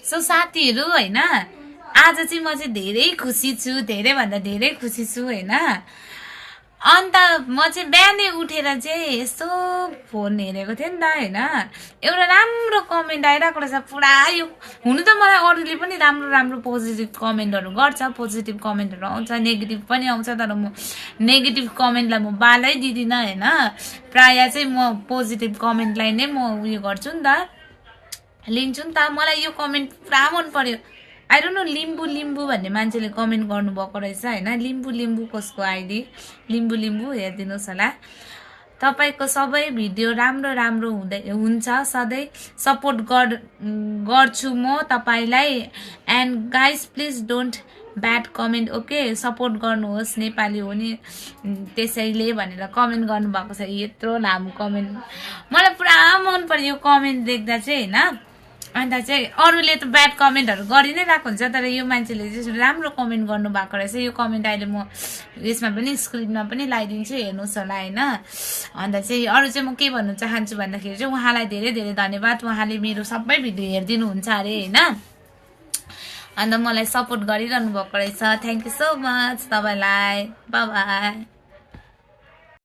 so साथीहरू हैन आज चाहिँ म चाहिँ धेरै खुसी छु धेरै भन्दा धेरै खुसी छु हैन अन्त म चाहिँ बिहानै उठेर चाहिँ यस्तो फोन हेरेको थिएँ नि त हैन एउटा राम्रो कमेन्ट आइरहेको रहेछ पुरा यो हुनु त मलाई अरूले पनि राम्रो राम्रो पोजिटिभ कमेन्टहरू गर्छ पोजिटिभ कमेन्टहरू आउँछ नेगेटिभ पनि आउँछ तर म नेगेटिभ कमेन्टलाई म बालै दिदिनँ हैन प्राय चाहिँ म पोजिटिभ कमेन्टलाई नै म उयो गर्छु नि त लिन्छु नि त मलाई यो कमेन्ट पुरा मन पर्यो I don't know Limbu Limbu भन्ने मान्छेले कमेन्ट गर्नुभएको रहेछ हैन लिम्बू लिम्बू कसको आइडी लिम्बू लिम्बू हेरिदिनुहोस् होला तपाईको सबै भिडियो राम्रो राम्रो हुन्छ सधैँ सपोर्ट गर्छु म तपाईलाई and guys please don't bad comment okay support गर्नुहोस् नेपाली हो नि त्यसैले भनेर कमेन्ट गर्नुभएको छ यत्रो लामो कमेन्ट मलाई पुरा मन पर्यो यो कमेन्ट देख्दा चाहिँ हैन अन्त चाहिँ अरूले त ब्याड कमेन्टहरू गरि नै राख्नु हुन्छ तर यो मान्छेले चाहिँ राम्रो कमेन्ट गर्नुभएको रहेछ यो कमेन्ट अहिले म यसमा पनि स्क्रिनमा पनि लगाइदिन्छु हेर्नुहोस् होला हैन अन्त चाहिँ अरू चाहिँ म के भन्नु चाहन्छु भन्दाखेरि चाहिँ उहाँलाई धेरै धेरै धन्यवाद उहाँले मेरो सबै भिडियो हेरिदिनु हुन्छ अरे हैन अन्त मलाई सपोर्ट गरिरहनु भएको रहेछ थ्याङ्क यू सो मच तपाईलाई बाइ बाइ